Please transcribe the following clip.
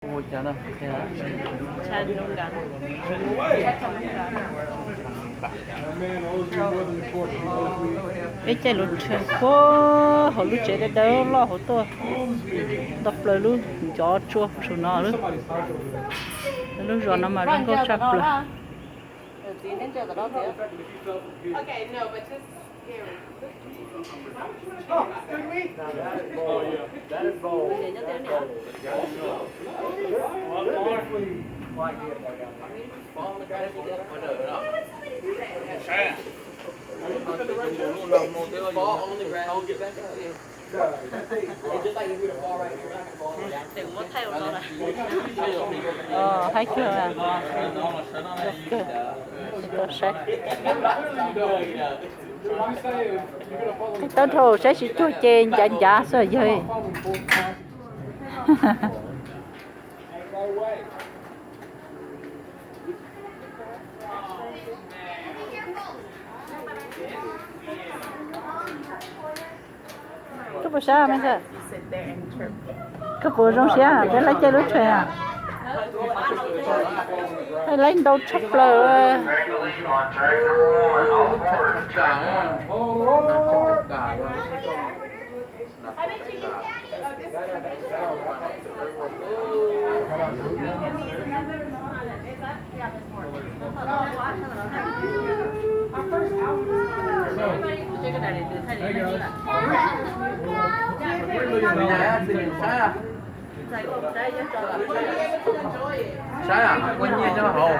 Peb caij lub tsheb puag hauv lub tsev dawb dawb loj hauv tuaj, nto plaws lub ncov tsua tshum no lub, lub zos no mas zoo nkauj tshaj plaws. Haib kawg, zoo kawg, tau saib. Tau dhau saib tsis cuag ces ncav ncav xwb yawg. Koj puas sab me ntxhais? Koj puas zoo siab peb laib caij lub tsheb? Laib ntau tshaj plaws. Saib, ua nyiaj coj hauv.